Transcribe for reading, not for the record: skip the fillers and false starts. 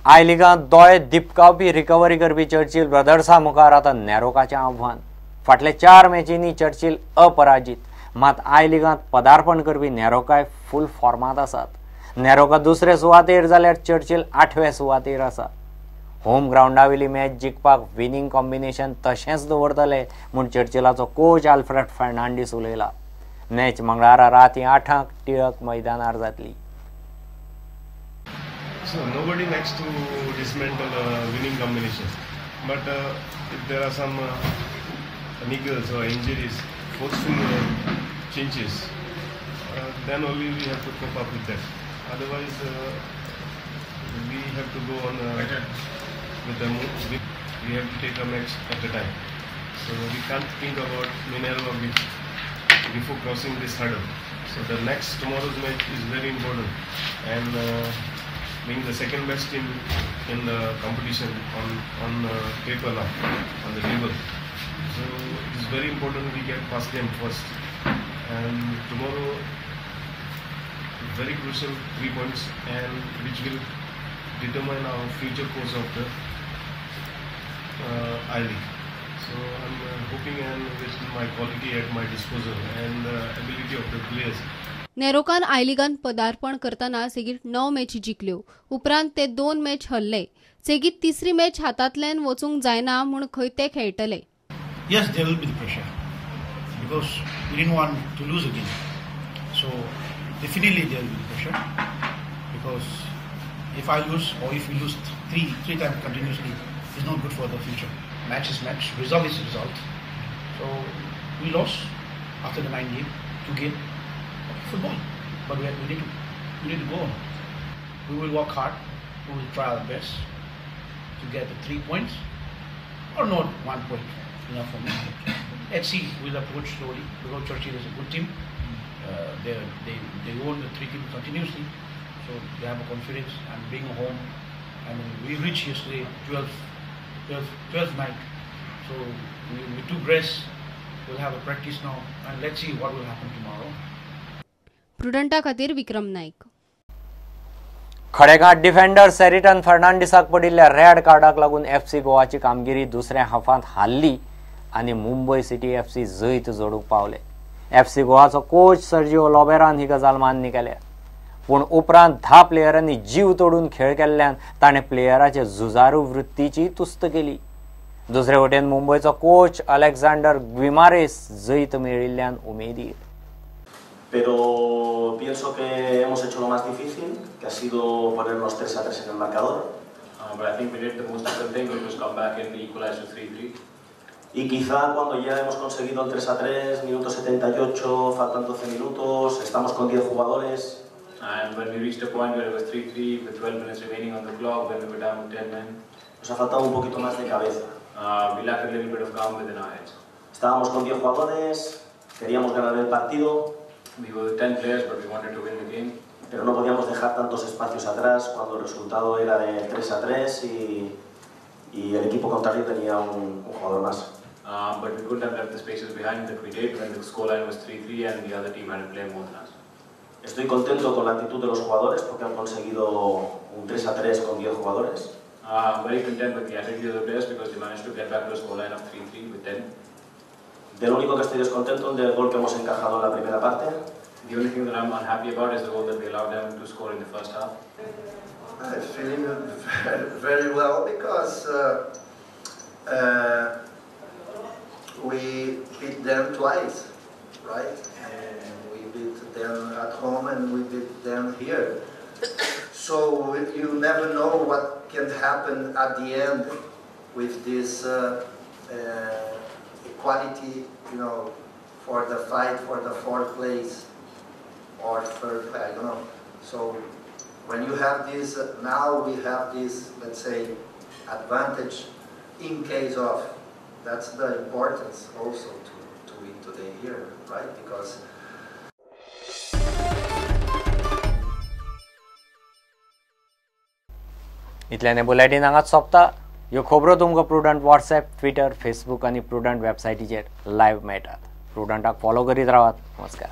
I लिगांत दोळे दिपकावपी recovery करपी Churchill ब्रदर्सा मुखार आतां नेरोकाचें आव्हान. फाटल्या 4 मॅचींनी चर्चिल अपराजीत, मात I लिगांत पदार्पण करपी नेरोकाय फूल फॉर्मांत आसात. नेरोका दुसरे सुवातेर जाल्यार चर्चिल 8वे सुवातेर आसा. होम ग्रावंडावेली मॅच जिखपाक विनींग कॉम्बिनेशन तशेंच दवरतले म्हूण चर्चिलाचो कोच आल्फ्रेड फर्नांडीस उलयला. मॅच मंगळारा राती 8 टिळक मैदानार जातली. So nobody likes to dismantle a winning combination, but if there are some niggles or injuries, forceful changes, then only we have to cope up with that. Otherwise, we have to go on with the move. We have to take a match at a time. So we can't think about Minerva before crossing this hurdle. So the next tomorrow's match is very important, and being the second best team in the competition on paper now, on the table. So it is very important we get past them first. And tomorrow, very crucial 3 points, and which will determine our future course of the I League. So I'm hoping, and with my quality at my disposal and the ability of the players. नेरोकान I लिगान पदार्पण करतना सेगीत 9 मॅची जिखल्यो. उपरांत ते 2 match हरले. सेगीत तिसरी match हातांतल्यान वचूंक जायना म्हूण खंय ते खेळटले. Yes, there will be the pressure because we didn't want to lose again. So definitely there will be pressure because if I lose or if we lose three times continuously, it's not good for the future. Match is match, result is result. So we lost after the 9 game, 2 game. Football, but we need to go on. We will work hard. We will try our best to get the 3 points, or not 1 point enough for me. Let's see. We'll approach slowly because Churchill is a good team. They won the 3 teams continuously, so they have a confidence. And being home, I mean, we reached yesterday 12th night, so we took rest. We'll have a practice now, and let's see what will happen tomorrow. प्रुडंटा खातीर विक्रम Naik. खडेगांठ defender सेरिटन फर्नांडीसाक पडिल्ल्या red कार्डाक लागून FC गोवाची कामगिरी दुसऱ्या हाफांत हारली आनी Mumbai city FC जैत जोडूंक पावले. एफसी गोवाचो कोच सर्जिओ लोबेरान ही गजाल मान्य केल्या, पूण उपरांत 10 प्लेयरांनी जीव तोडून खेळ केल्ल्यान ताणें प्लेयराचे झुजारू वृत्तीची तुस्त केली. दुसरे वटेन मुंबयचो कोच अलेक्झांडर ग्विमारेस जैत मेळिल्ल्यान उमेदीर. Pero pienso que hemos hecho lo más difícil, que ha sido ponernos 3-3 en el marcador. But I think we did the most difficult thing, which was come back and equalize to 3-3. Y quizá cuando ya hemos conseguido el 3-3, minuto 78, faltan 12 minutos, estamos con 10 jugadores. And when we reached a point where it was 3-3 with 12 minutes remaining on the clock, when we were down with 10 men, nos ha faltado un poquito más de cabeza. We lacked a little bit of calm within our heads. Estábamos con 10 jugadores, queríamos ganar el partido. We were 10 players, but we wanted to win the game. Pero no podíamos dejar tantos espacios atrás cuando el resultado era de 3-3 y el equipo contrario tenía un jugador más. But we couldn't have left the spaces behind that we did when the scoreline was 3-3 and the other team had to play more than us. Estoy contento con la actitud de los jugadores porque han conseguido un 3-3 con 10 jugadores. I'm very content with the attitude of the players because they managed to get back to a scoreline of 3-3 with 10. Del único que estoy descontento es del gol que hemos encajado en la primera parte. The only thing that I'm unhappy about is the goal that we allowed them to score in the first half. I'm feeling very well because we beat them twice, right? And we beat them at home and we beat them here. So you never know what can happen at the end with this equality, you know, for the fight for the fourth place or third place, I don't know. So when you have this, now we have this, let's say, advantage in case of, that's the importance also to win today here, right? Because इतल्याने bulletin हांगाच सोंपता. ह्यो खबरो तुमकां Prudent WhatsApp, Twitter, Facebook आनी Prudent वेबसायटीचेर live मेळटात. प्रुडंटाक फॉलो करीत रावात. नमस्कार.